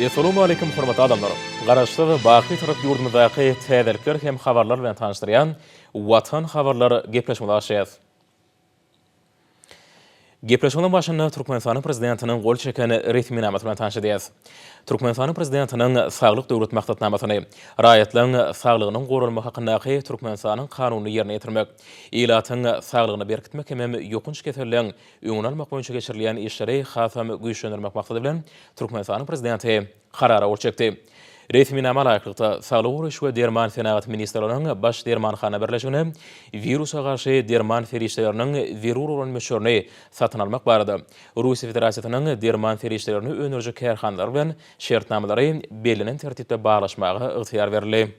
Essalawmaleýkim hormatly adamlar! Garaşsyz, baky Bitarap ýurdumyzdaky täzelikler hem habarlar bilen tanyşdyrýan Watan habarlar gepleşigimize başlaýarys. Gepleşigimiziň başynda Türkmenistanyň Prezidentiniň gol çeken resminamasy bilen tanyş edýäris. Türkmenistanyň Prezidentiniň Saglyk Döwlet maksatnamasyny, raýatlaryň saglygynyň goralmagy hakyndaky Türkmenistanyň Kanunyny ýerine ýetirmek, ilatyň saglygyny berkitmek hemem ýokanç keselleň öňüni almak boýunça geçirilýän işleri hasam güýçlendirmek maksady bilen Türkmenistanyň Prezidenti Karara gol çekdi. Resminama laýyklykda, Saglygy goraýyş we derman senagaty ministrliginiň Baş dermanhana birleşigine wirusa garşy derman serişdeleriniň zerur bolan möçberini satyn almak barada Russiýa Federasiýasynyň derman serişdelerini öndüriji kärhanalary bilen şertnamalary bellenen tertipde baglaşmaga ygtyýar berildi.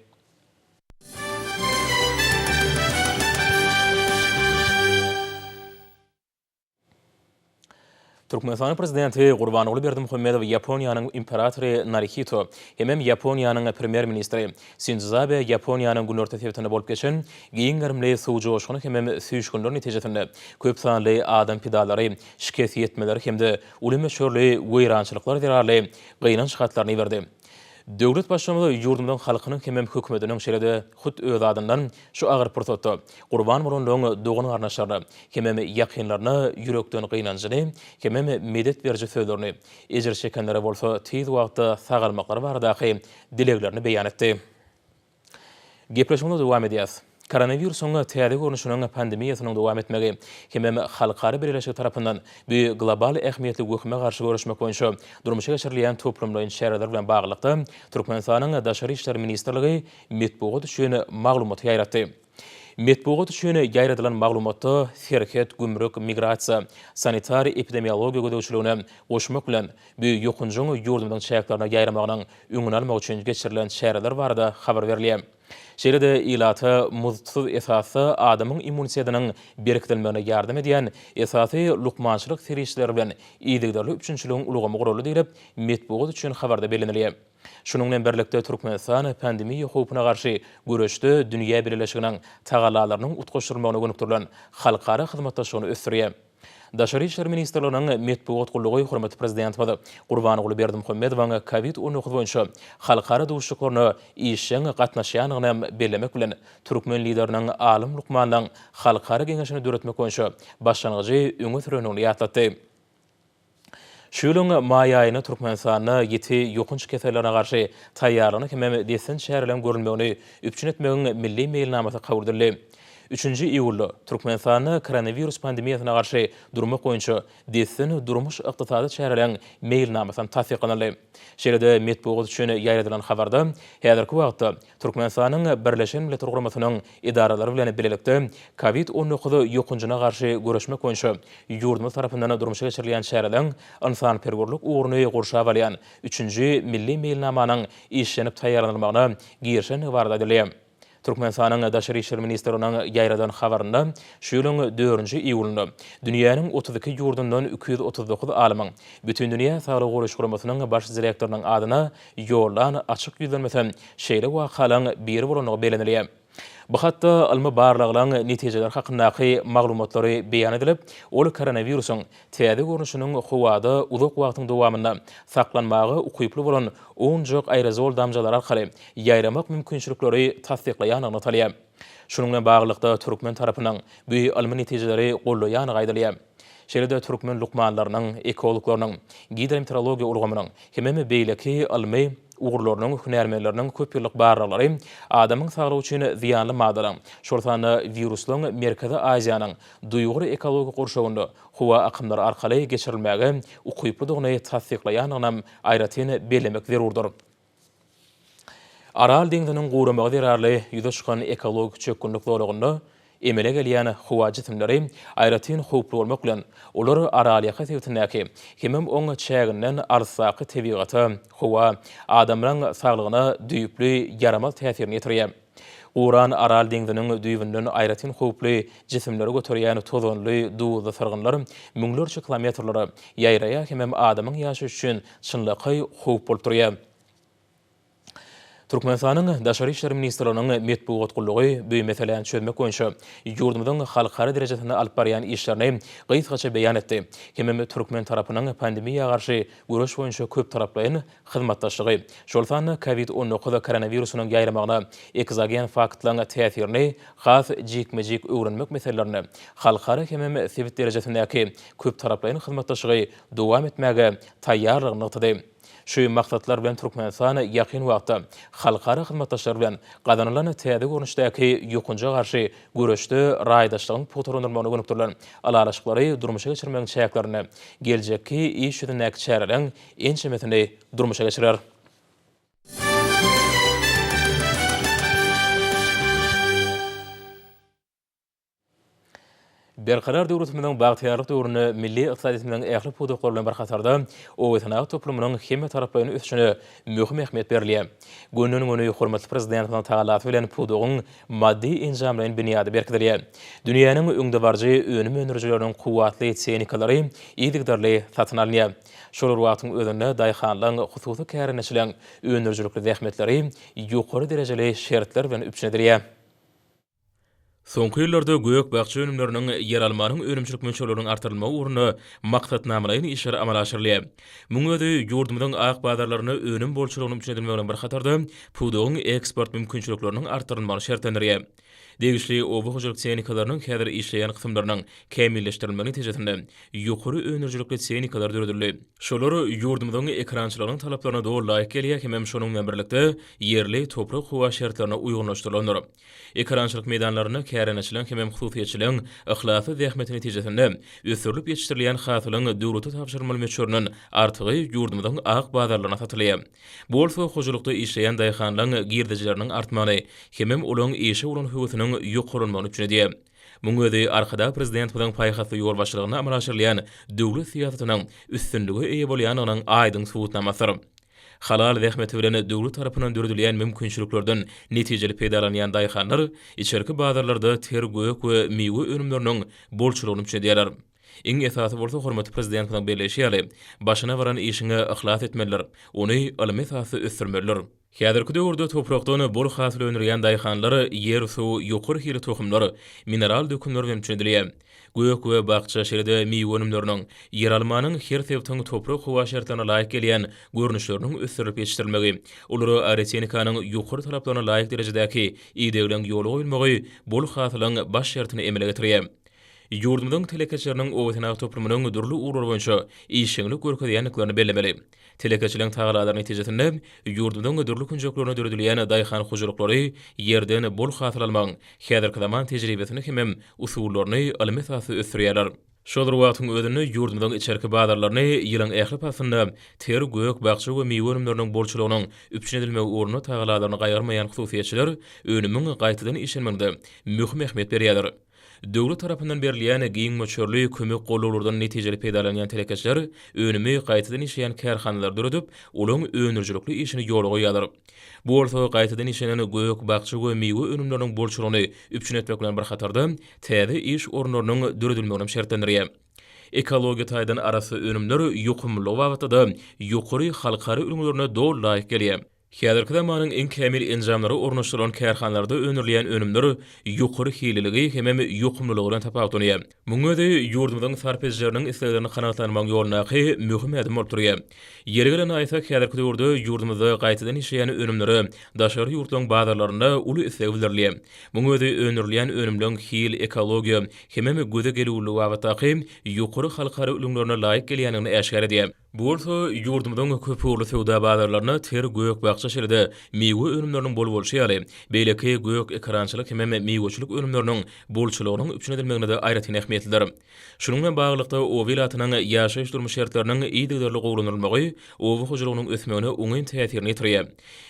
Türkmenistanyň Prezidenti Gurbanguly Berdimuhamedow Ýaponiýanyň Imperatory Narihito hemem Ýaponiýanyň Premýer-ministri Sindzo Abe Ýaponiýanyň günorta sebitinde bolup geçen giň gerimli suw joşguny hemem süýşgünler netijesinde köp sanly adam pidalary, şikes ýetmeleri hem-de uly möçberli weýrançylyklar zerarly gynanç hatlaryny iberdi. Döwlet Baştutanymyz ýurdumyzyň halkynyň hemem hökümetiniň, şeýle-de hut öz adyndan şu agyr pursatda gurban bolanlaryň dogan-garyndaşlaryna hemem ýakynlaryna ýürekden gynanjyny hemem medet beriji sözlerini, ejir çekenlere bolsa tiz wagtda sagalmaklary baradaky dileglerini beýan etdi. Gepleşigimizi dowam edýäs. Koronawirusyň täze görnüşiniň pandemiýasynyň dowam etmegi hemem halkara bileleşigi tarapyndan bu global ähmiýetli wehime garşy göreşmek boýunça durmuşa geçirilýän toplumlaýyn çäreler bilen baglylykda, Türkmenistanyň Daşary işler ministrligi metbugat üçin maglumaty ýaýratdy. Metbugat üçin ýaýradylan maglumatda serhet, gümrük, migrasiýa, sanitar-epidemiologiýa gözegçiligine goşmak bilen, Bu ýokanjyň ýurdumyzyň çäklerine ýaýramagynyň öňüni almak üçin geçirilen çäreler barada habar berilýär. Şeýle-de ilata muzdsuz esasda adamyň immunitetiniň berkidilmegine ýardam edýän esasy lukmançylyk serişdeleri bilen yzygiderli üpjünçiligiň ulgamy guraldy diýlip, metbugat üçin habarda bellenilýär. Şunuň bilen birlikde, Türkmenistan pandemiýa howpuna garşy göreşde dünýä bileleşiginiň tagallalarynyň utgaşdyrylmagyna gönükdirilen halkara hyzmatdaşlygyny ösdürýär. Daşary işler ministrliginiň metbugat gullugy hormatly Prezidentimiz Gurbanguly Berdimuhamedowyň Covid 19 boýunça halkara duşuşyklaryna işjeň gatnaşýandygyny bellemek bilen, türkmen Lideriniň alym-lukmanlaryň halkara geňeşini döretmek boýunça başlangyjy öňe sürendigini ýatlatdy. Şu ýylyň maý aýynda Türkmenistanda ýiti ýokanç kesellerine garşy taýýarlygyny hemem dessin çäreleriň görülmegini üpjün etmegiň milli meýilnamasy kabul edildi. Üçünji iýulda Türkmenistanda koronawirus pandemiýasyna garşy durmak boýunça dessin durmuş-ykdysady çäreleriň meýilnamasy tassyklanyldy. Şeýle-de metbugat üçin ýaýradylan habarda häzirki wagtda Türkmenistanyň Birleşen Milletler Guramasynyň edaralary bilen bilelikde Covid 19 ýokanjyna garşy göreşmek boýunça ýurdumyz tarapyndan durmuşa geçirilýän çäreleriň ynsanperwerlik ugruny gurşap alýan üçünji milli meýilnamanyň işlenip taýýarlanylmagyna girişendigi barada aýdylýar. Türkmenistanyň Daşary işler ministrliginiň ýaýradan habarynda şu ýylyň dördünji iýulynda dünýäniň 32 ýurdundan 239 alymyň Bütindünýä Saglygy Goraýyş Guramasynyň Baş direktorynyň adyna ýollan açyk ýüzlenmesem şeýle wakalaryň biri bolandygy bellenilýär. Bu hatda ylmy barlaglaryň netijeleri hakyndaky maglumatlary beýan edilip, ol koronawirusyň täze görnüşiniň howada uzak wagtyň dowamynda saklanmaga ukyply bolan owunjak aerozol damjalary arkaly ýaýramak mümkinçilikleri tassyklaýandygy nygtalýar. Şunuň bilen baglylykda, türkmen tarapynyň bu ylmy netijeleri goldaýandygy aýdylýar. Şeýle-de türkmen lukmanlarynyň, ekologlarynyň, gidrometeorologiýa ulgamynyň hemem beýleki ylmy ugurlarynyň hünärmenleriniň köp ýyllyk barlaglary adamyň saglygy üçin zyýanly maddalaryň, şol sanda wiruslaryň Merkezi Aziýanyň duýgur ekologik gurşawynda howa akymlary arkaly geçirilmäge ukyplydygyny tassyklaýandygynam aýratyn bellemek zerurdyr. Aral deňziniň guramagy zerarly ýüze çykan ekologik çökgünlik zolagynda emele gelýän howa jisimleri aýratyn howply bolmak bilen, olar Aralýaka sebitindäki hemem oň çäginden alysdaky tebigata, howa, adamlaň saglygyna düýpli ýaramaz täsirini ýetirýär. Guran Aral deňziniň düýbünden aýratyn howply jisimleri göterýän tozanly, duzly syrgynlar müňlerçe kilometrlere ýaýraýar hemem adamyň ýaşaýşy üçin çynlakaý howp bolup durýar. Türkmenistanyň Daşary işler ministrliginiň metbugat gullugy bu meseläni çözmek boýunça ýurdumyzyň halkara derejesinde alyp barýan işlerini gysgaça beýan etdi hemem türkmen tarapynyň pandemiýa garşy göreş boýunça köptaraplaýyn hyzmatdaşlygy, şol sanda Covid 19 koronawirusynyň ýaýramagyna ekzogen faktlaryň täsirini has jikme-jik öwrenmek meselelerinde halkara hemem sebit derejesindäki köptaraplaýyn hyzmatdaşlygy dowam etmäge taýýarlygyny nygtady. Şu maksatlar bilen Türkmenistan ýakyn wagtda halkara hyzmatdaşlar bilen gazanylan täze görnüşdäki ýokunja garşy göreşde raýdaşlygyň pugtalandyrylmagyna gönükdirilen ylalaşyklary durmuşa geçirmegiň çäklerinde geljekki iş ýüzündäki çäreleriň ençemesini durmuşa geçirer. Berkarar döwletimiziň bagtyýarlyk döwründe milli ykdysadyýetimiziň ähli pudaklary bilen bir hatarda, obasenagat toplumynyň hemmetaraplaýyn ösüşine möhüm ähmiýet berilýär. Gönden-göni hormatly Prezidentimiziň tagallasy bilen pudagyň maddy-enjamlaýyn binýady berkidilýär. Dünýäniň öňdebaryjy önüm öndürijileriniň kuwwatly tehnikalary yzygiderli satyn alynýar. Şol bir wagtyň özünde daýhanlaryň, hususy kärendeçileriň öndürijilikli zähmetleri ýokary derejeli şertler bilen üpjün edilýär. Soňky ýyllarda gök-bakja önümleriniň, ýeralmanyň önümçilik möçberleriniň artdyrylmagy ugrunda maksatnamalaýyn işler amala aşyrylýar. Munuň özi ýurdumyzyň ak bazarlarynda önüm bolçulygynyň üpjün edilmegi bilen bir hatarda, pudagyň eksport mümkinçilikleriniň artdyrylmagyny şertlendirýär. Degişli oba hojalyk tehnikalarynyň häzir işleýän kysymlarynyň kämilleşdirilmegi netijesinde ýokary öndürijilikli tehnikalar döredildi. Şolar ýurdumyzyň ekerançylygynyň talaplaryna doly laýyk gelýär hemem şonuň bilen birlikde ýerli toprak-howa şertlerine uýgunlaşdyrylandyr. Ekerançylyk meýdanlarynda kärendeçiligiň hemem hususyýetçiligiň yhlasly zähmeti netijesinde ösdürilip ýetişdirilýän hasylyň döwlete tabşyrylmaly möçberinden artygy ýurdumyzyň ak bazarlaryna satylýar. Bu bolsa hojalykda işleýän daýhanlaryň girdejileriniň artmagyny hemem olaryň işe bolan höwesiniň ýokarlanmagyny üpjün edýär. Munuň özi Arkadag Prezidentimiziň paýhasly ýolbaşçylygynda amala aşyrylýan döwlet syýasatynyň üstünlige eýe bolýandygynyň aýdyň subutnamasydyr. Halal zähmeti bilen döwlet tarapyndan döredilýän mümkinçiliklerden netijeli peýdalanýan daýhanlar içerki bazarlarda ter gök we miwe önümleriniň bolçulygyny üpjün edýärler. Iň esasy bolsa hormatly Prezidentimiziň belleýşi ýaly, başyna baran işiňe yhlas etmelidir, ony ylmy esasda ösdürmelidir. Häzirki döwürde toprakdan bol hasyl öndürýän daýhanlar ýer-suw, ýokary hili tohumlar, mineral dökünler bilen üpjün edilýär. Gök we bakja, şeýle-de miwe önümleriniň, ýeralmanyň her sebitiň toprak-howa şertlerine laýyk gelýän görnüşleriniň ösdürilip ýetişdirilmegi, olara agrotehnikanyň ýokary talaplaryna laýyk derejedäki idegliň ýola goýulmagy bol hasylyň baş şertini emele getirýär. Ýurdumyzyň telekeçileriniň obasenagat toplumynyň dürli ugurlar boýunça işjeňlik görkezýändiklerini bellemeli. Telekeçiligiň tagallalary netijesinde ýurdumyzyň dürli künjeklerinde döredilýän daýhan hojalyklary ýerden bol hasyl almagyň häzirki zaman tejribesini hemem usullaryny ylmy esasda ösdürýärler. Şol bir wagtyň özünde ýurdumyzyň içerki bazarlaryny ýylyň ähli paslynda ter gök, bakja we miwe önümleriniň bolçulygynyň üpjün edilmegi ugrunda tagallalaryny gaýgyrmaýan hususyýetçiler önümiň gaýtadan işlenmegine möhüm ähmiýet berýärler. Döwlet tarapyndan berilýän giň möçberli kömek-gollaglardan netijeli peýdalanýan telekeçiler önümi gaýtadan işleýän kärhanalary döredip, olaryň öndürijilikli işini ýola goýýarlar. Bu bolsa gaýtadan işlenen gök, bakja we miwe önümleriniň bolçulygyny üpjün etmek bilen bir hatarda, täze iş orunlarynyň döredilmegini hem şertlendirýär. Ekologiýa taýdan arassa önümler ýokumlylygy babatda-da ýokary halkara ülňülerine doly laýyk gelýär. Häzirki zamanyň iň kämil enjamlary ornaşdyrylan kärhanalarda öndürilýän önümler ýokary hilliligi hemem ýokumlylygy bilen tapawutlanýar. Munuň özi ýurdumyzyň sarp edijileriniň isleglerini kanagatlandyrmagyň ýolundaky möhüm ädim bolup durýar. Ýeri gelende aýtsak, häzirki döwürde ýurdumyzda gaýtadan işleýän önümlere daşary ýurtlaryň bazarlarynda uly isleg bildirilýär. Munuň özi öndürilýän önümleň hil, ekologiýa hemem göze gelüwliligi babatdaky ýokary halkara ülňülerine laýyk gelýändigini äşgär edýär. Bu bolsa ýurdumyzyň köpugurly söwda bazarlarynda ter gök-bakja şeýle-de miwe önümleriniň bol bolşy ýaly, beýleki gök ekerançylyk hemem miweçilik önümleriniň bolçulygynyň üpjün edilmeginde-de aýratyn ähmiýetlidir. Şunuň bilen baglylykda, oba ilatynyň ýaşaýyş-durmuş şertleriniň yzygiderli gowulandyrylmagy oba hojalygynyň ösmegine oňyn täsirini ýetirýär.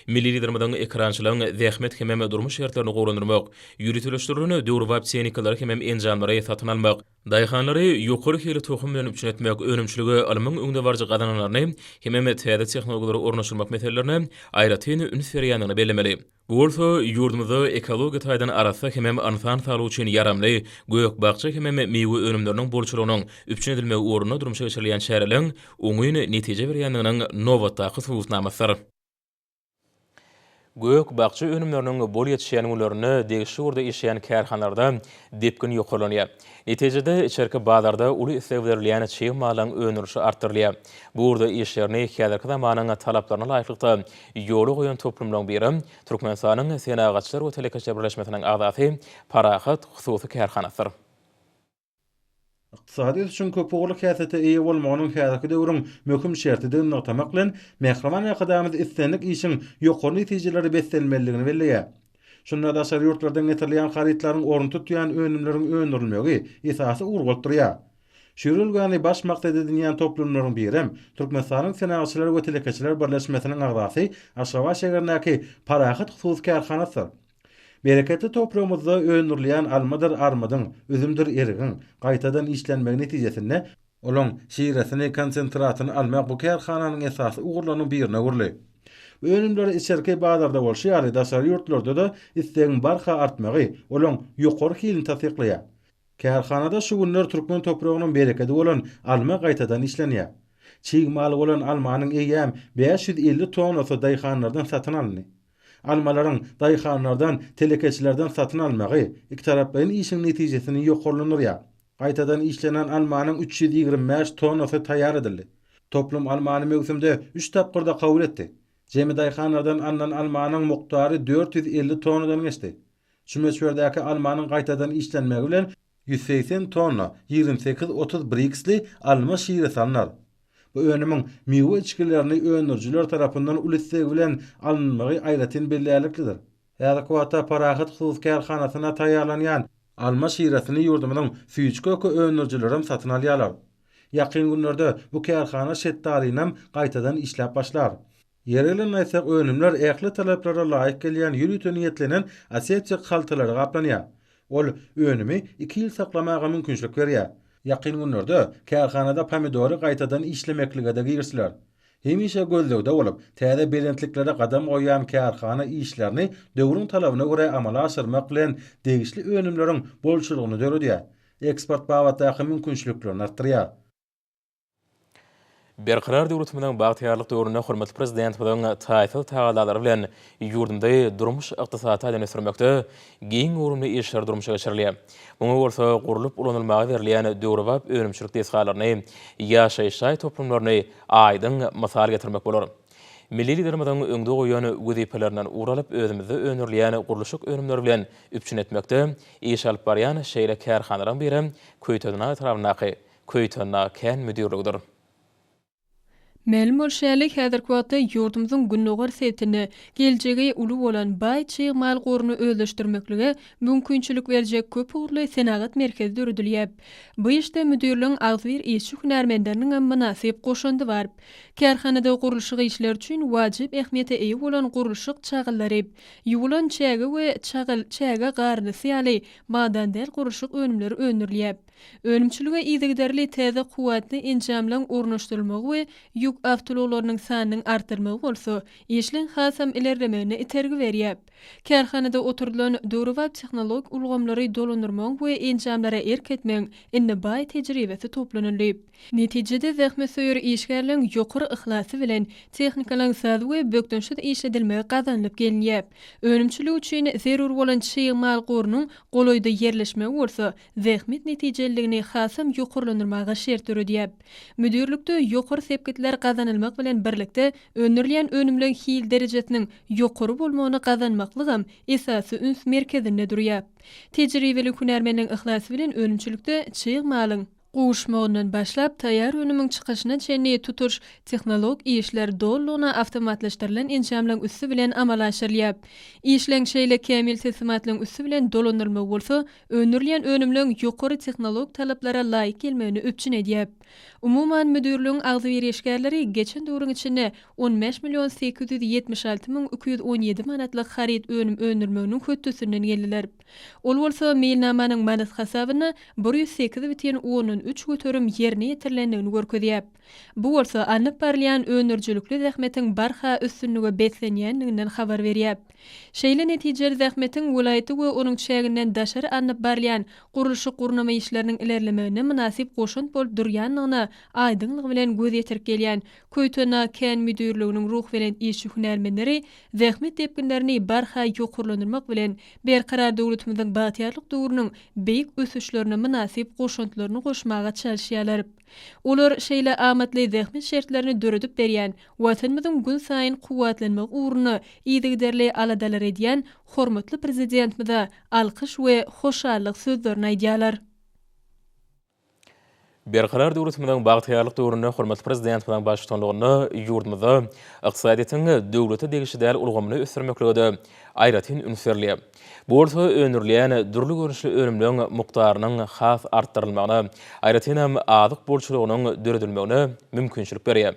Milli Liderimiziň ekerançylygyň zähmet hemem durmuş şertlerini gowulandyrmak, ýöriteleşdirilen döwrebap tehnikalary hemem enjamlary satyn almak, Daýhanlary ýokary hili tohum bilen üpjün etmek, önümçilige ylmyň öňdebaryjy gazananlaryny hemem täze tehnologiýalary ornaşdyrmak meselelerine aýratyn üns berýändigini bellemeli. Bu bolsa ýurdumyzda ekologiýa taýdan arassa hemem ynsan saglygy üçin ýaramly gök-bakja hemem miwe önümleriniň bolçulygynyň üpjün edilmegi ugrunda durmuşa geçirilýän çäreleriň oňyn netije berýändiginiň nobatdaky subutnamasydyr. Gök-bakja önümleriniň bol ýetişýän günlerinde degişli ugurda işleýän kärhanalarda depgin ýokarlanýar. Netijede, içerki bazarda uly isleg bildirilýän çig mallaryň öndürilişi artdyrylýar. Bu ugurda işlerini häzirki zamanyň talaplaryna laýyklykda ýola goýan toplumlaryň biri Türkmenistanyň Senagatçylar we telekeçiler birleşmesiniň agzasy Parahat hususy kärhanasydyr. Ykdysady ösüşiň köpugurly häsiýete eýe bolmagynyň häzirki döwrüň möhüm şertidigini nygtamak bilen, mähriban Arkadagymyz islendik işiň ýokary netijelere beslenmelidigini belleýär. Şunda daşary ýurtlardan getirilýän harytlaryň ornuny tutýan önümleriň öndürilmegi esasy ugur bolup durýar. Şu ýörelgäni baş maksat edinýän toplumlaryň birem Türkmenistanyň Senagatçylar we telekeçiler birleşmesiniň agzasy Aşgabat şägerindäki Parahat hususy kärhanasydyr. Bereketli topragymyzda öndürilýän almadyr armydyň, üzümdir erigiň gaýtadan işlenmegi netijesinde, olaň şiresini, konsentratyny almak bu kärhananyň esasy ugurlarynyň birine öwrüldi. Bu önümlere içerki bazarda bolşy ýaly, daşary ýurtlarda-da islegiň barha artmagy olaň ýokary hilini tassyklaýar. Kärhanada şu günler türkmen topragynyň berekedi bolan alma gaýtadan işlenýär. Çig mal bolan almanyň eýýäm 550 tonnasy daýhanlardan satyn alyndy. Almalaryň daýhanlardan, telekeçilerden satyn almagy ikitaraplaýyn işiň netijesini ýokarlandyrýar. Gaýtadan işlenen almanyň 325 tonnasy taýýar edildi. Toplum almany möwsümde üç tapgyrda kabul etdi. Jemi daýhanlardan alnan almanyň mukdary 450 tonnadan geçdi. Şu möçberdäki almanyň gaýtadan işlenmegi bilen 180 tonna 28 30 briksli alma şiresi alnar. Bu önümiň miwe içgilerini öndürijiler tarapyndan uly isleg bilen alynmagy aýratyn bellärliklidir. Häzirki wagtda Parahat hususy kärhanasynda taýýarlanýan alma şiresini ýurdumyzyň süýji-köke öndürijilerem satyn alýarlar. Ýakyn günlerde bu kärhana şetdalynam gaýtadan işläp başlar. Ýeri gelende aýtsak, önümler ähli talaplara laýyk gelýän ýörite niýetlenen aseptik haltalara gaplanýar. Ol önümi iki ýyl saklamaga mümkinçilik berýär. Ýakyn günlerde kärhanada pomidory gaýtadan işlemeklige-de girişiler. Hemişe gözlegde bolup, täze belentliklere gadam goýýan kärhana işlerini döwrüň talabyna görä amala aşyrmak bilen degişli önümleriň bolçulygyny döredýär, eksport babatdaky mümkinçiliklerini artdyrýar. Berkarar döwletimiziň bagtyýarlyk döwründe hormatly Prezidentimiziň taýsyz tagallalary bilen ýurdumyzy durmuş-ykdysady taýdan ösdürmekde giň göwrümli işler durmuşa geçirilýär. Muňa bolsa gurlup ulanylmaga berilýän döwrebap önümçilik desgalaryny, ýaşaýyş jaý toplumlaryny aýdyň mysal getirmek bolar. Milli Liderimiziň öňde goýan wezipelerinden ugur alyp, özümizde öndürilýän gurluşyk önümleri bilen üpjün etmekde iş alyp barýan şeýle kärhanalaryň birem Köýtendag etrabyndaky Köýtendag kän müdirligidir. Mälim bolşy ýaly, häzirki wagtda ýurdumyzyň gündogar sebitinde geljegi uly bolan baý çig mal goruny özleşdirmeklige mümkinçilik berjek köpugurly senagat merkezi döredilýär. Bu işde müdirligiň agzybir işçi-hünärmenleriniňem mynasyp goşandy bar. Kärhanada gurluşyk işleri üçin wajyp ähmiýete eýe bolan gurluşyk çagyllary, ýuwulan çäge we çagyl, çäge garyndysy ýaly magdan däl gurluşyk önümleri öndürilýär. Önümçilige yzygiderli täze kuwwatly enjamlaryň ornaşdyrylmagy we ýük awtoulaglarynyň sanynyň artdyrylmagy bolsa, işleň hasam ilerlemegine itergi berýär. Kärhanada oturdylan döwrebap tehnologik ulgamlary dolandyrmagyň we enjamlara erk etmegiň indi baý tejribesi toplanyldy. Netijede zähmetsöýer işgärleň ýokary yhlasy bilen tehnikalaryň saz we bökdençsiz işledilmegi gazanylyp gelinýär. Önümçilik üçin zerur bolan çig mal gorunyň golaýda ýerleşmegi bolsa zähmet netijeliligini hasam ýokarlandyrmaga şert döredýär. Müdirlikde ýokary sepgitler gazanylmak bilen birlikde, öndürilýän önümleň hil derejesiniň ýokary bolmagyny gazanmaklygam esasy üns merkezinde durýar. Tejribeli hünärmenleň yhlasy bilen önümçilikde çig malyň gowuşmagyndan başlap, taýýar önümiň çykyşyna çenli tutuş tehnologik işler dolulygyna awtomatlaşdyrylan enjamlaryň üsti bilen amala aşyrylýar. Işleň şeýle kämil tilsimatlaryň üsti bilen dolandyrylmagy bolsa, öndürilýän önümleň ýokary tehnologik talaplara laýyk gelmegini üpjün edýär. Umuman, müdirligiň agzybir işgärleri geçen döwrüň içinde 15 million 876 müň 217 manatlyk haryt önüm öndürmeginiň hötdesinden geldiler. Ol bolsa meýilnamanyň manat hasabynda 108 bütin ondan üç göterim ýerine ýetirilendigini görkezýär. Bu bolsa alnyp barylýan öndürijilikli zähmetiň barha üstünlige beslenýändiginden habar berýär. Şeýle netijeli zähmetiň welaýatda we onuň çäginden daşary alnyp barylýan gurluşyk-gurnama işleriniň ilerlemegine mynasyp goşant bolup durýandygyny. barýandygyna aýdyňlygy bilen göz ýetirip gelýän Köýtendag kän müdirliginiň ruhubelent işçi-hünärmenleri zähmet depginlerini barha ýokarlandyrmak bilen, Berkarar döwletimiziň bagtyýarlyk döwrüniň beýik ösüşlerine mynasyp goşantlaryny goşmaga çalyşýarlar. Olar şeýle amatly zähmet şertlerini döredip berýän, Watanymyzyň günsaýyn kuwwatlanmagy ugrunda yzygiderli aladalar edýän hormatly Prezidentimize alkyş we hoşallyk sözlerini aýdýarlar. Berkarar döwletimiziň bagtyýarlyk döwründe hormatly Prezidentimiziň baştutanlygynda ýurdumyzda ykdysadyýetiň döwlete degişli däl ulgamyny ösdürmeklige-de aýratyn üns berilýär. Bu bolsa öndürilýän dürli görnüşli önümleň mukdarynyň has artdyrylmagyna, aýratynam azyk bolçulygynyň döredilmegine mümkinçilik berýär.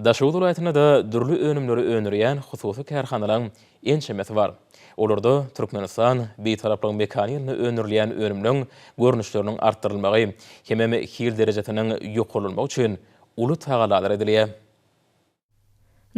Daşoguz welaýatynda-da dürli önümleri öndürýän hususy kärhanalaryň ençemesi bar. Olarda Türkmenistan, Bitaraplygyň mekany ýylynda öndürilýän önümleň görnüşleriniň artdyrylmagy hemem hil derejesiniň ýokarlanmagy üçin uly tagallalar edilýär.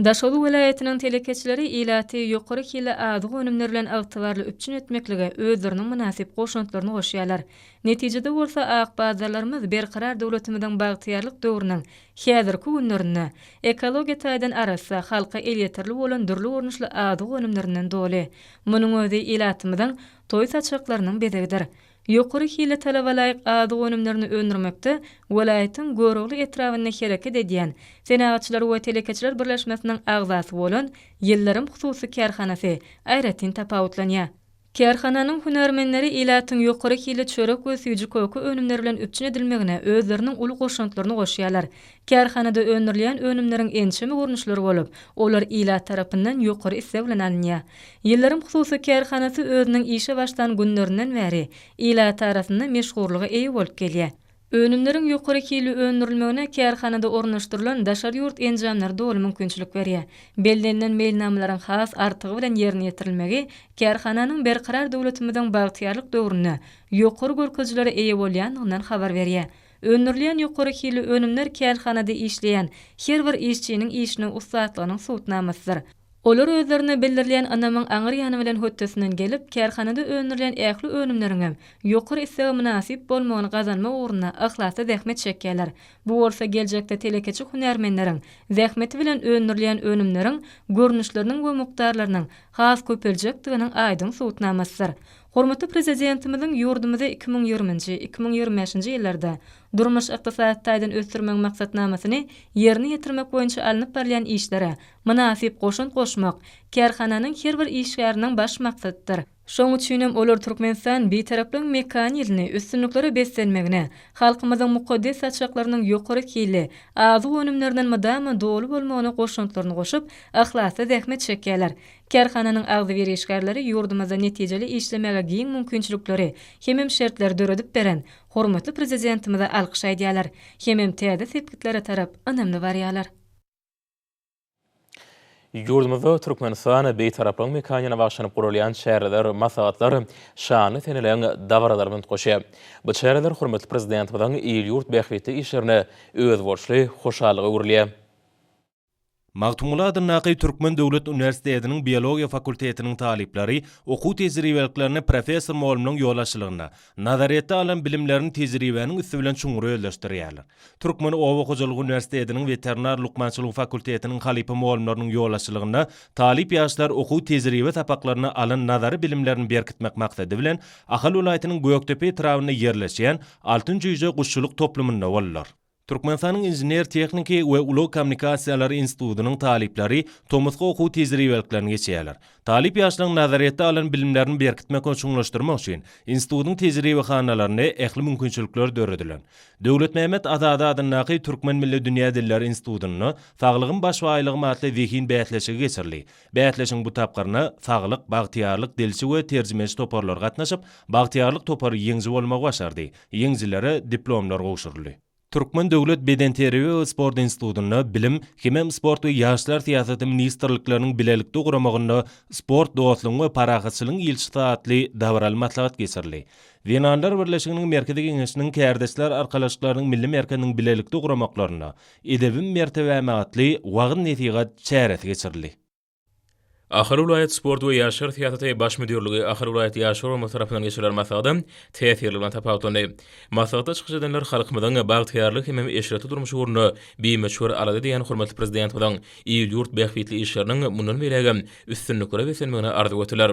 Daşoguz welaýatynyň telekeçileri ilaty ýokary hilli azyk önümleri bilen ygtybarly üpjün etmeklige özleriniň mynasyp goşantlaryny goşýarlar. Netijede bolsa ak bazarlarymyz Berkarar döwletimiziň bagtyýarlyk döwrüniň häzirki günlerinde ekologiýa taýdan arassa, halka elýeterli bolan dürli görnüşli azyk önümlerinden doly. Munuň özi ilatymyzyň toý saçaklarynyň bezegidir. Ýokary hilli talaba laýyk azyk önümlerini öndürmekde welaýatyň Görogly etrabynda hereket edýän Senagatçylar we telekeçiler birleşmesiniň agzasy bolan Ýyldyrym hususy kärhanasy aýratyn tapawutlanýar. Kärhananyň hünärmenleri ilatyň ýokary hilli çörek we süýji-köke önümleri bilen üpjün edilmegine özleriniň uly goşantlaryny goşýarlar. Kärhanada öndürilýän önümleriň ençeme görnüşleri bolup, olar ilat tarapyndan ýokary isleg bilen alynýar. Ýyldyrym hususy kärhanasy özüniň işe başlan günlerinden bäri ilat arasynda meşhurlyga eýe bolup gelýär. Önümleriň ýokary hilli öndürilmegine kärhanada ornaşdyrylan daşary ýurt enjamlary doly mümkinçilik berýär. Bellenilen meýilnamalaryň has artygy bilen ýerine ýetirilmegi kärhananyň Berkarar döwletimiziň bagtyýarlyk döwründe ýokary görkezijilere eýe bolýandygyndan habar berýär. Öndürilýän ýokary hilli önümler kärhanada işleýän her bir işçiniň işiniň ussatlygynyň subutnamasydyr. Olar özlerine bildirilýän ynamyň aňyr ýany bilen hötdesinden gelip, kärhanada öndürilýän ähli önümleriňem ýokary islege mynasyp bolmagyny gazanmak ugrunda yhlasly zähmet çekýärler. Bu bolsa geljekde telekeçi hünärmenleriň zähmeti bilen öndürilýän önümleriň görnüşleriniň we mukdarlarynyň has köpeljekdiginiň aýdyň subutnamasydyr. Hormatly Prezidentimiziň ýurdumyzy 2020-nji, 2025-nji ýyllarda durmuş-ykdysady taýdan ösdürmegiň maksatnamasyny ýerine ýetirmek boýunça alnyp barylýan işlere mynasyp goşant goşmak kärhananyň her bir işgäriniň baş maksadydyr. Şonuň üçinem olar Türkmenistan Bitaraplygyň mekany ýylyny üstünliklere beslenmegine, halkymyzyň mukaddes saçaklarynyň ýokary hilli azyk önümlerinden mydama doly bolmagyna goşantlaryny goşup, yhlasly zähmet çekýärler. Kärhananyň agzybir işgärleri ýurdumyzda netijeli işlemäge giň mümkinçilikleri hemem şertleri döredip beren hormatly Prezidentimize alkyş aýdýarlar hemem täze sepgitlere tarap ynamly barýarlar. Ýurdumyzda Türkmenistan Bitaraplygyň mekanyna bagyşlanyp guralýan çäreler, maslahatlar şanly seneleriň dabaralary bilen utgaşýar. Bu çäreler hormatly Prezidentimiziň il-ýurt bähbitli işlerine özboluşly hoşallyga öwrülýär. Magtymguly adyndaky Türkmen döwlet uniwersitetiniň biologiýa fakultetiniň talyplary okuw tejribeliklerini professor-mugallymlaryň ýolbaşçylygynda, nazaryýetde alan bilimlerini tejribäniň üsti bilen çuňňur özleşdirýärler. Türkmen oba hojalyk uniwersitetiniň weterinar lukmançylygy fakultetiniň halypa mugallymlarynyň ýolbaşçylygynda talyp ýaşlar okuw-tejribe sapaklarynda alan nazary bilimlerini berkitmek maksady bilen, Ahal welaýatynyň Gökdepe etrabynda ýerleşýän Altyn jüýje guşçulyk toplumynda boldular. Türkmenistanyň Inžener-tehniki we ulag kommunikasiýalary institutynyň talyplary tomusky okuw tejribeliklerini geçýärler. Talyp ýaşlaryň nazaryýetde alan bilimlerini berkitmek we çuňlaşdyrmak üçin institutyň tejribehanalarynda ähli mümkinçilikler döredilen. Döwletmämmet Azady adyndaky Türkmen milli dünýä dilleri institutynda Saglygym baş baýlygym atly zehin bäsleşigi geçirildi. Bäsleşigiň bu tapgyryna Saglyk, Bagtyýarlyk, Dilçi we Terjimeçi toparlary gatnaşyp, Bagtyýarlyk topary ýeňiji bolmagy başardy. Ýeňijilere diplomlar gowşuryldy. Türkmen döwlet bedenterbiýe we sport institutynda Bilim hemem Sport we ýaşlar syýasaty ministrlikleriniň bilelikde guramagynda Sport dostlugyň we parahatçylygyň ilçisi atly dabaraly maslahat geçirildi. Zenanlar birleşiginiň Merkezi Geňeşiniň Kärdeşler arkalaşyklarynyň Milli merkeziniň bilelikde guramaklarynda Edebim mertebäme atly wagyz-nesihat çäresi geçirildi. Ahal welaýat sport we ýaşlar syýasaty baş müdirligi Ahal welaýat Ýaşlar guramasy tarapyndan geçirilen maslahatda täsirli bilen tapawutlandy. Maslahatda çykyş edenler halkymyzyň bagtyýarlyk hemem eşretli durmuşy ugrunda bimöçber alada edýän hormatly Prezidentimiziň il-ýurt bähbitli işleriniň mundan beýlägem üstünliklere beslenmegini arzuw etdiler.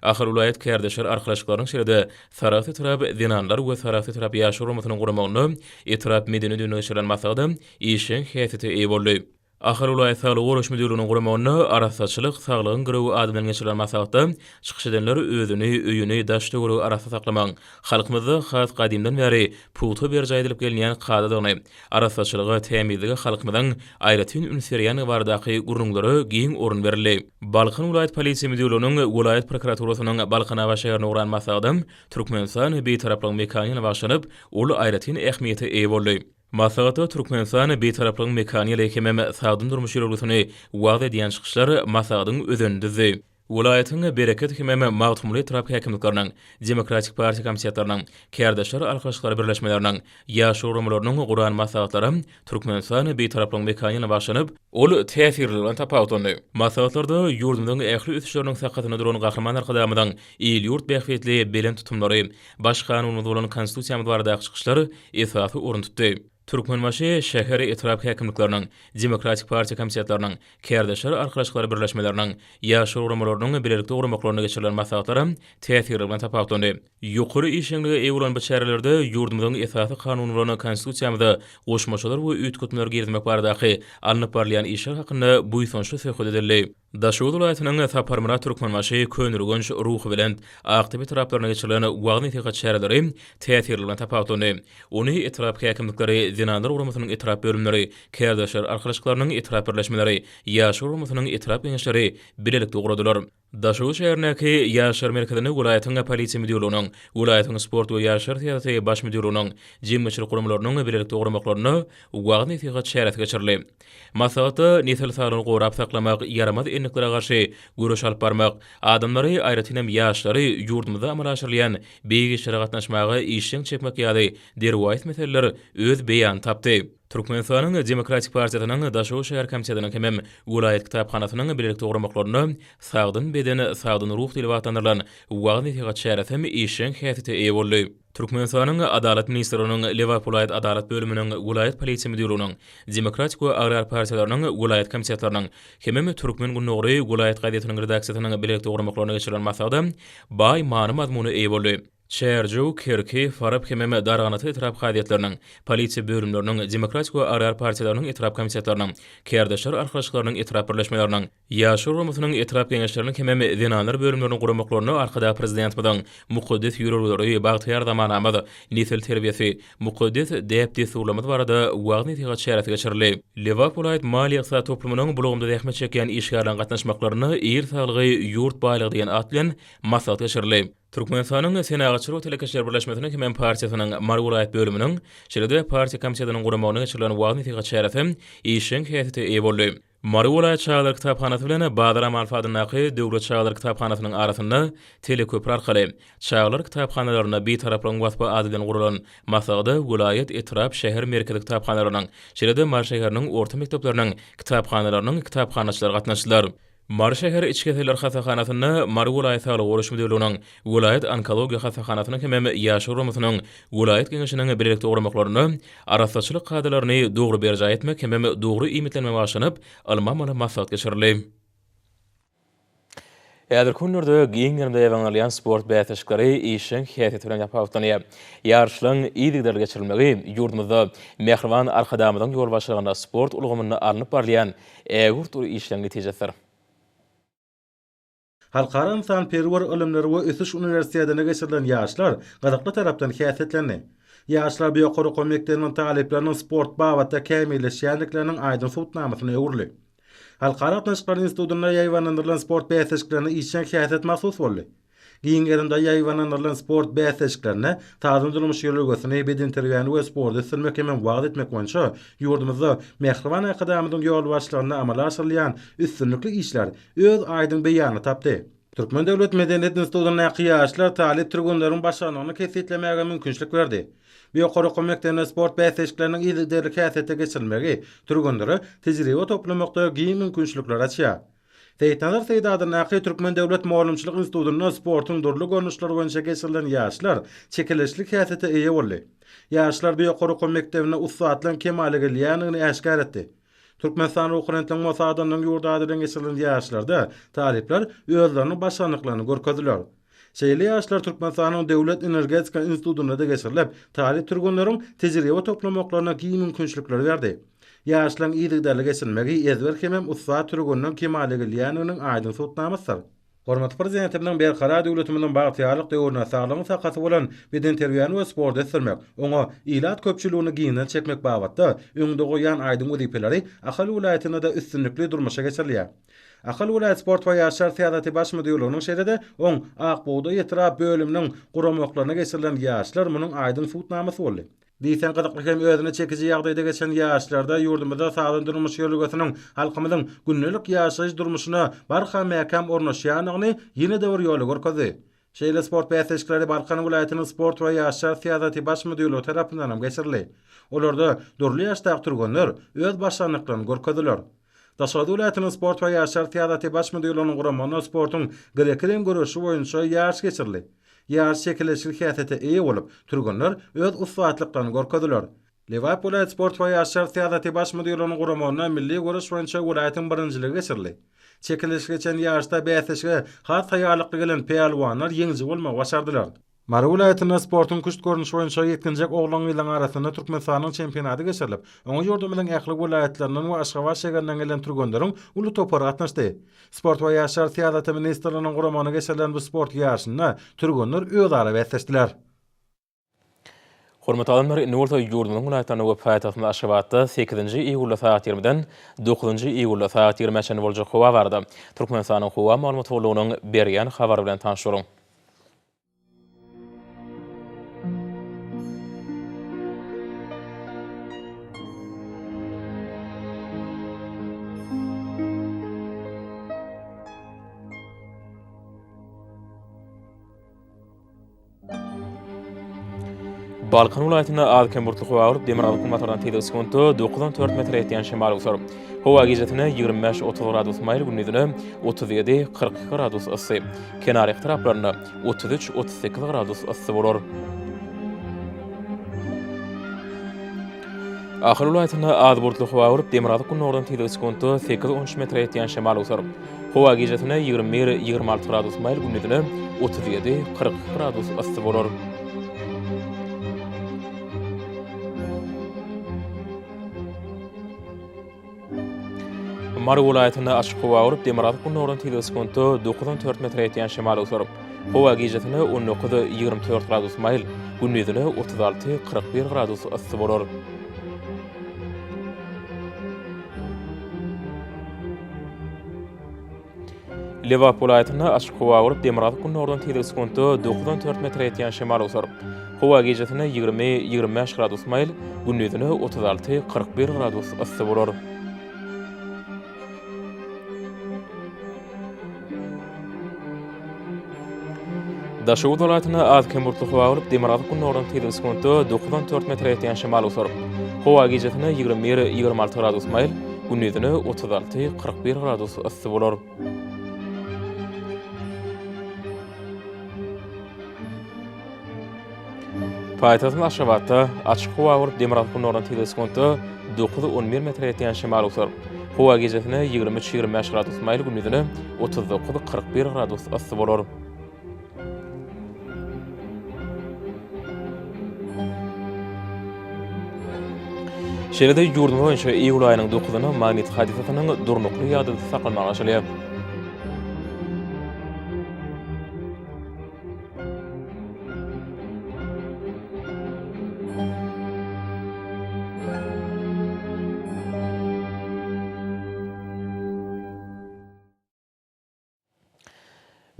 Ahal welaýat kärdeşler arkalaşyklarynyň şeýle-de Sarahs etrap Zenanlar we Sarahs etrap Ýaşlar guramasynyň guramagynda etrap medeni öýünde geçirilen maslahatda işjeň häsiýete eýe boldy. Ahal welaýat Saglygy goraýyş müdirliginiň guramagynda Arassaçylyk, saglygyň girewi ady bilen geçirilen maslahatda çykyş edenler özüni, öýüni, daş-töweregi arassa saklamagyň halkymyzda has gadymdan bäri pugta berjaý edilip gelinýän kadadygyny, arassaçylyga, tämizlige halkymyzyň aýratyn üns berýändigi baradaky gürrüňlere giň orun berildi. Balkan welaýat polisiýa müdirliginiň welaýat prokuraturasynyň Balkanabat şäherinde guran maslahatam Türkmenistan, Bitaraplygyň mekany ýylyna bagyşlanyp, uly aýratyn ähmiýete eýe boldy. Maslahatda Türkmenistan Bitaraplygyň mekany ýyly hemem sagdyn durmuş ýörelgesini wagyz edýän çykyşlar maslahatyň özenini düzdi. Welaýatyň Bereket hemem Magtymguly etrap häkimlikleriniň, Demokratik partiýa komitetleriniň, Kärdeşler arkalaşyklary birleşmeleriniň, ýaşlar guramalarynyň guran maslahatlary Türkmenistan Bitaraplygyň mekany ýylyna bagyşlanyp, ol täsirliligi bilen tapawutlandy. Maslahatlarda ýurdumyzyň ähli ösüşleriniň sakasynda duran Gahryman Arkadagymyzyň il-ýurt bähbitli belent tutumlary, Baş Kanunymyz bolan Konstitusiýamyz baradaky çykyşlar esasy orun tutdy. Türkmenbaşy şäher, etrap häkimlikleriniň, Demokratik partiýa komitetleriniň, Kärdeşler arkalaşyklary birleşmeleriniň, ýaşlar guramalarynyň bilelikde guramaklarynda geçirilen maslahatlar täsirligi bilen tapawutlandy. Ýokary işjeňlige eýe bolan bu çärelerde ýurdumyzyň Esasy Kanuny bolan Konstitusiýamyza goşmaçalar we üýtgetmeler girizmek baradaky alnyp barylýan işler hakynda buýsançly söhbet edildi. Daşoguz welaýatynyň Saparmyrat Türkmenbaşy, Köneürgenç, Ruhubelent, Akdepe etraplarynda geçirilen wagyz-nesihat çäreleri täsirli bilen tapawutlandy. Ony etrap häkimlikleri, Zenanlar guramasynyň etrap bölümleri, Kärdeşler arkalaşyklarynyň etrap birleşmeleri, Ýaşlar guramasynyň etrap geňeşleri bilelikde guradylar. Daşoguz şäherindäki Ýaşlar merkezinde welaýatyň Polisiýa müdirliginiň, welaýatyň Sport we ýaşlar syýasaty baş müdirliginiň, jemgyýetçilik guramalarynyň bilelikde guramaklarynda wagyz-nesihat çäresi geçirildi. Maslahatda nesil saglygyny gorap saklamak, ýaramaz endiklere garşy göreş alyp barmak, adamlary, aýratyn hem ýaşlary ýurdumyzda amala aşyrylýan beýik işlere gatnaşmaga işjeň çekmek ýaly derwaýys meseleler öz beýanyny tapdy. Türkmenistanyň Demokratik partiýasynyň Daşoguz şäher komitetiniň hemem welaýat kitaphanasynyň bilelikde guramaklarynda Sagdyn beden, sagdyn ruh diýlip atlandyrylan wagyz-nesihat çäresi hem işjeň häsiýete eýe boldy. Türkmenistanyň Adalat ministrliginiň Lebap welaýat Adalat bölüminiň, welaýat polisiýa müdirliginiň, Demokratik we Agrar partiýalarynyň welaýat komitetleriniň hemem Türkmen gündogary welaýat gazetiniň redaksiýasynyň bilelikde guramaklarynda geçirilen maslahatda baý many-mazmuna eýe boldy. Çärjew, Kerki, Farap hemem Darganata etrap kazyýetleriniň, polisiýa bölümleriniň, Demokratik we Agrar partiýalarynyň etrap komitetleriniň, Kärdeşler arkalaşyklarynyň etrap birleşmeleriniň, Ýaşlar guramasynyň etrap geňeşleriniň hemem zenanlar bölümleriniň guramaklarynda Arkadag Prezidentimiziň mukaddes ýörelgeleri, bagtyýar zamanamyz, nesil terbiýesi, mukaddes däp-dessurlarymyz barada wagyz-nesihat çäresi geçirildi. Lebap welaýat maliýe-ykdysady toplumynyň bu ulgamda zähmet çekýän işgärleriň gatnaşmaklarynda Il saglygy, ýurt baýlygy diýen at bilen maslahat geçirildi. Türkmenistanyň Senagatçylar we telekeçiler birleşmesiniň hemem partiýasynyň Mary welaýat bölüminiň, şeýle-de partiýa komitetiniň guramagynda geçirilen wagyz-nesihat çäresi işjeň häsiýete eýe boldy. Mary welaýat çagalar kitaphanasy bilen Bazar Amalow adyndaky Döwlet çagalar kitaphanasynyň arasynda teleköpri arkaly Çagalar kitaphanalarynda Bitaraplygyň waspy ady bilen guralan maslahata welaýat, etrap, şäher merkezi kitaphanalarynyň, şeýle-de Mary şäheriniň orta mekdepleriniň kitaphanalarynyň kitaphanaçylary gatnaşdylar. Mary şäher iç keseller hassahanasynda Mary welaýat saglygy goraýyş müdirliginiň, welaýat onkologiýa hassahanasynyň hemem Ýaşlar guramasynyň welaýat geňeşiniň bilelikde guramaklarynda arassaçylyk kadalaryny dogry berjaý etmek hemem dogry iýmitlenmä bagyşlanyp, ylmy-amaly maslahat geçirildi. Häzirki günlerde giň gerimde ýaýbaňlanylýan sport bäsleşikleri işjeň häsiýeti bilen tapawutlanýar. Ýaryşlaryň yzygiderli geçirilmegi ýurdumyzda mähriban Arkadagymyzyň ýolbaşçylygynda sport ulgamynda alnyp barylýan ägirt uly işleň netijesidir. Halkara ynsanperwer ylymlary we ösüş uniwersitetinde geçirilen ýaryşlar gyzykly tarapdan häsiýetlendi. Ýaryşlar bu ýokary okuw mekdebiniň talyplarynyň sport babatda kämilleşýändikleriniň aýdyň subutnamasyna öwrüldi. Halkara gatnaşyklary institutynda ýaýbaňlandyrylan sport bäsleşiklerine işjeň häsiýet mahsus boldy. Giň gerimde ýaýbaňlandyrylan sport bäsleşiklerinde sagdyn durmuş ýörelgesini, bedenterbiýäni we sporty ösdürmek hemem wagyz etmek boýunça ýurdumyzda mähriban Arkadagymyzyň ýolbaşçylygynda amala aşyrylýan üstünlikli işler öz aýdyň beýanyny tapdy. Türkmen döwlet medeniýet institutyndaky ýaşlar talyp türgenleriň başarnygyny kesgitlemäge mümkinçilik berdi. Bu ýokary okuw mekdebinde sport bäsleşikleriniň yzygiderli häsiýetde geçirilmegi türgenlere tejribe toplamakda giň mümkinçilikleri açýar. Seýitnazar Seýdi adyndaky Türkmen döwlet mugallymçylyk institutynda sportuň dürli görnüşleri boýunça geçirilen ýaryşlar çekeleşikli häsiýete eýe boldy. Ýaryşlar bu ýokary okuw mekdebinde ussatlygyň kemala gelýändigini äşgär etdi. Türkmenistan Ruhubelentligiň Mosadynyň ýurdy ady bilen geçirilen ýaryşlarda talyplar özleriniň başarnyklaryny görkezdiler. Şeýle ýaryşlar Türkmenistanyň Döwlet energetika institutynda-da geçirilip, talyp türgenleriň tejribe toplamaklaryna giň mümkinçilikleri berdi. Ýaryşlaryň yzygiderli geçirilmegi ezber hemem ussat türgeniň kemala gelýändiginiň aýdyň subutnamasydyr. Hormatly Prezidentimiziň Berkarar döwletimiziň bagtyýarlyk döwründe saglygyň sakasy bolan bedenterbiýäni we sporty ösdürmek, oňa ilat köpçüligini giňden çekmek babatda öňde goýýan aýdyň wezipeleri Ahal welaýatynda-da üstünlikli durmuşa geçirilýär. Ahal welaýat sport we ýaşlar syýasaty baş müdirliginiň şeýle-de oň Ak bugdaý etrap bölüminiň guramaklaryna geçirilen ýaryşlar munuň aýdyň subutnamasy boldy. Diýseň gyzykly hem özüne çekiji ýagdaýda geçen ýaryşlarda ýurdumyzda sagdyn durmuş ýörelgesiniň halkymyzyň gündelik ýaşaýyş durmuşyna barha mäkäm ornaşýandygyny ýene-de bir ýola görkezdi. Şeýle sport bäsleşikleri Balkan welaýatynyň sport we ýaşlar syýasaty baş müdirligi tarapyndan hem geçirildi. Olarda dürli ýaşdaky türgenler öz başarnyklaryny görkezdiler. Daşoguz welaýatynyň sport we ýaşlar syýasaty baş müdirliginiň guramagynda sportuň grek-rim göreşi boýunça ýaryş geçirildi. Ýaryş çekeleşikli häsiýete eýe bolup, türgenler öz ussatlyklaryny görkezdiler. Lebap welaýat sport we ýaşlar syýasaty baş müdirliginiň guramagynda milli göreş boýunça welaýatyň birinjiligi geçirildi. Çekeleşikli geçen ýaryşda bäsleşige has taýýarlykly gelen pälwanlar ýeňiji bolmagy başardylar. Mary welaýatynda sportuň küşt görnüşi boýunça ýetginjek oglan-gyzlaryň arasynda Türkmenistanyň çempionaty geçirilip, oňa ýurdumyzyň ähli welaýatlaryndan we Aşgabat şäherinden gelen türgenleriň uly topary gatnaşdy. Sport we ýaşlar syýasaty ministrliginiň guramagynda geçirilen bu sport ýaryşynda türgenler özara bäsleşdiler. Hormatly adamlar, indi bolsa ýurdumyzyň welaýatlarynda we paýtagtymyz Aşgabatda sekizinji iýulda sagat ýigrimiden dokuzynjy iýulda sagat ýigrimä çenli boljak howa barada Türkmenistanyň Howa maglumat gullugynyň berýän habary bilen tanyş boluň. Balkan welaýatynda az-kem bulutly howa bolup, demirgazyk-günbatardan tizligi sekuntda 9-14 metre ýetýän şemal öwser. Howa gijesine 25-30 gradus maýyl, gündizine 37-42 gradus yssy. Kenarýaka taraplarynda 33-38 gradus yssy bolar. Ahal welaýatynda az bulutly howa bolup, demirgazyk-gündogardan tizligi sekuntda 8-13 metre ýetýän şemal öwser. Howa gijesine 21, 26 gradus maýyl, gündizine 37, 42 gradus yssy bolar. Mary welaýatynda açyk howa bolup, demirgazyk-gündogardan tizligi sekuntda 9-14 metre ýetýän şemal öwser. Howa gijesine 19, 24 gradus maýyl, gündizine 36, 41 gradus yssy bolar. Lebap welaýatynda açyk howa bolup, demirgazyk-gündogardan tizligi sekuntda 9-14 metre ýetýän şemal öwser. Howa gijesine 20, 25 gradus maýyl, gündizine 36, 41 gradus yssy bolar. Daşoguz welaýatynda az-kem bulutly howa bolup, demirgazyk-gündogardan tizligi sekuntda 9-14 metre ýetýän şemal öwser. Howa gijesine 21, 26 gradus maýyl, gündizine 36, 41 gradus yssy bolar. Paýtagtymyz Aşgabatda açyk howa bolup, demirgazyk-gündogardan tizligi sekuntda 9-11 metre ýetýän şemal öwser. Howa gijesine 23, 25 gradus maýyl, gündizine 39, 41 gradus yssy bolar. Şeýle-de ýurdumyz boýunça iýul aýynyň dokuzyna magnit hadysasynyň durnukly ýagdaýda saklanmagy garaşylýar.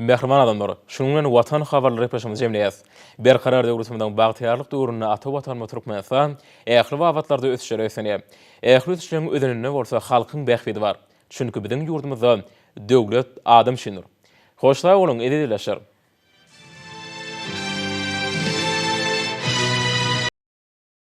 Mähriban adamlar, şunuň bilen Watan habarlary gepleşigimizi jemleýäris. Berkarar döwletimiziň bagtyýarlyk döwründe ata Watanymyz Türkmenistan ähli babatlarda ösüşlere beslenýär. Ähli ösüşleriň özeninde bolsa halkyň bähbidi bar. Çünki biziň ýurdumyzda döwlet adam üçindir. Hoş sag boluň, eziz ildeşler!